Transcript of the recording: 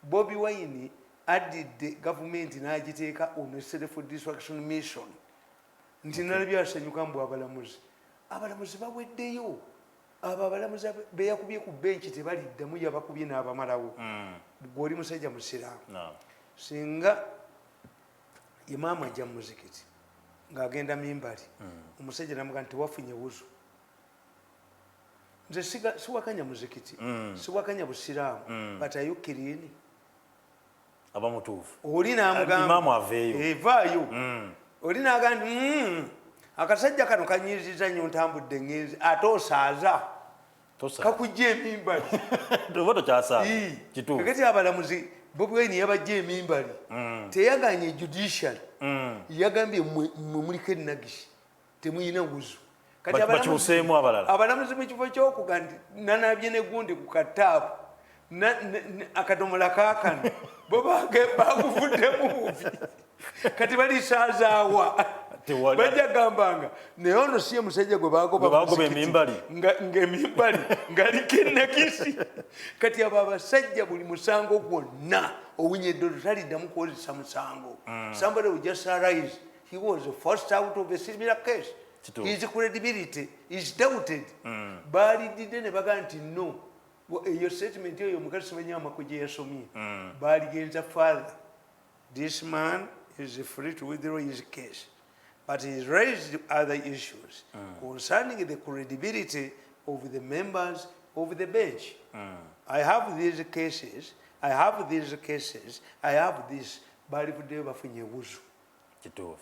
Bobi Wine addidde gavumenti n'agiteeka on a self destruction mission, nti nalabye asanyuka mbu abalamuzi baweddeyo. Abo abalamuzi beyakubye ku benki tebaliddamu, yabakubye n'abamalawo. Gwe oli musajja musiraamu. No. Singa imaamu ajja mu muzikiti ng'agenda mimbali, omusajja namuga nti wafunye wuzu. Nze siwakanya muzikiti, siwakanya busiraamu, but are you clean? Aba mutuufu. Oli namugamba Imaamu aveeyo. Evaayo. Oli nagamba nti, akasajja kano kanyiziza nnyo, ntambudde ngenzi," ate osaaza. Kakujja emimbali. Oba tokyasaaza. Kituufu. Kakati abalamuzi, Bobi Wine yabajja emimbali. Teyaganye judiciary. Yagambye, "Mmwe muliko enagisi, temuyina wuzu." Kati Bakyuseemu abalala. Abalamuzi mu kifo kyokuga nti nanabye negundi ku kataapu, akadomola kaakano, bo baguvuddemu bubi. Kati balisaazaawa? Tewali. Bajja gambanga naye ono si ye musajja gwe bagoba Gwe bagoba mu muzikiti. Emimbali. Ng'emimbali ngaliko enakisi. Kati abo abasajja, buli musango gwonna Owiny Dollo taliddamu kuwozesa musango. Somebody will just arise, he was forced out of a similar case. Kituufu. His credibility is doubted. Balididde ne bagaa nti no, eyo statement eyo omukazi simanyi amako gye yasomye. Baligenza father, this man is free to withdraw his case, but he raised other issues concerning the credibility of the members of the bench. I have these cases, I have these cases, I have this. Balivuddeyo bafunye wuzu. Kituufu.